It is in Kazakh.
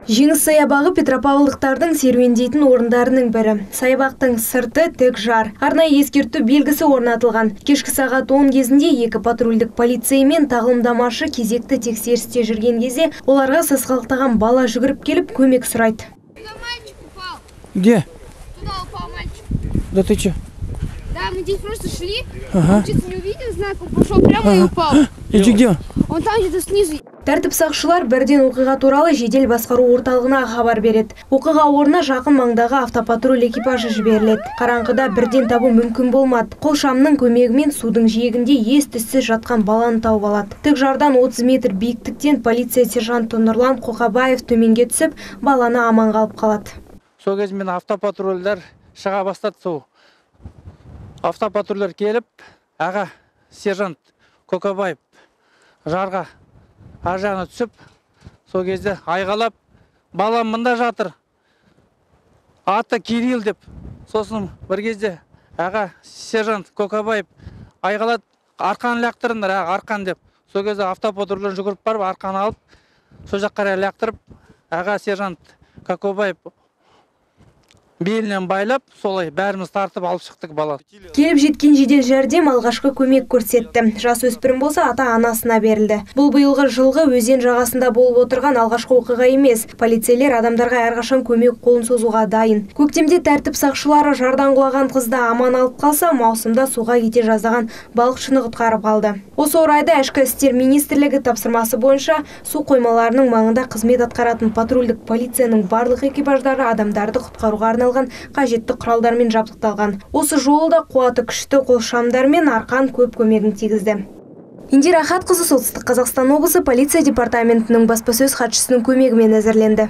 Жеңіс саябағы петропавлдықтардың серуендейтін орындарының бірі. Саябақтың сырты тік жар. Арнайы ескерту белгісі орнатылған. Кешкі сағат 10 кезінде екі патрульдік полицей мен тағылымдамашы кезекті тексерісте жүрген кезде оларға сасқалақтаған бала жүгіріп келіп көмек сұрайды. Туда мальчик упал. Где? Туда упал мальчик. Да ты че? Да, мы здесь просто шли, Ага. он не увидел знак, он пошел прямо и упал. И че, где? Он там где-то снизу. Тәртіп сақшылар бірден оқиға туралы жедел басқару орталығына хабар береді. Оқиға орнына жақын маңдағы автопатруль экипажы жіберіледі. Қараңғыда бірден табу мүмкін болмады. Қол шамның көмегімен судың жиегінде ес-түссіз жатқан баланы тауып алады. Тік жардан 30 метр биіктіктен полиция сержанты Нұрлан Қоқабаев төменге түсіп, баланы аман қалып қалады. Сол кезде мен автопатрульдер шыға бастады. Сол автопатрульдер келіп, аға сержант Қоқабаев жарға ар жағына түсіп, сол кезде айғалап, балам мында жатыр, аты Кирилл деп. Сосын бір кезде аға сержант Кокабаев айғалады, арқан лақтырыңдар, аға, арқан деп. Сол кезде автопатрульдер жүгіріп барып, арқан алып, сол жаққа қарай лақтырып, аға сержант Кокабаев белінен байлап, солай бәріміз тартып алып шықтық бала. Келіп жеткен жедел жәрдем алғашқы көмек көрсетті. Жас өспірім болса ата-анасына берілді. Бұл биылғы жылғы өзен жағасында болып отырған алғашқы оқиға емес. Полицейлер адамдарға әрқашан көмек қолын созуға дайын. Көктемде тәртіп сақшылары жардан құлаған қызды аман алып қалса, маусымда суға кете жаздаған балықшыны құтқарып қалды. Осы орайда Ішкі істер министрлігі тапсырмасы бойынша су қоймаларының маңында қызмет атқаратын патрульдік полицияның барлық экипаждары адамдарды құтқаруға арналған қажетті құралдармен жабдықталған. Осы жолы да қуаты күшті қолшамдар мен арқан көп көмегін тигізді. Индира Ахатқызы, Солтүстік Қазақстан облысы полиция департаментінің баспасөз хатшысының көмегімен әзірленді.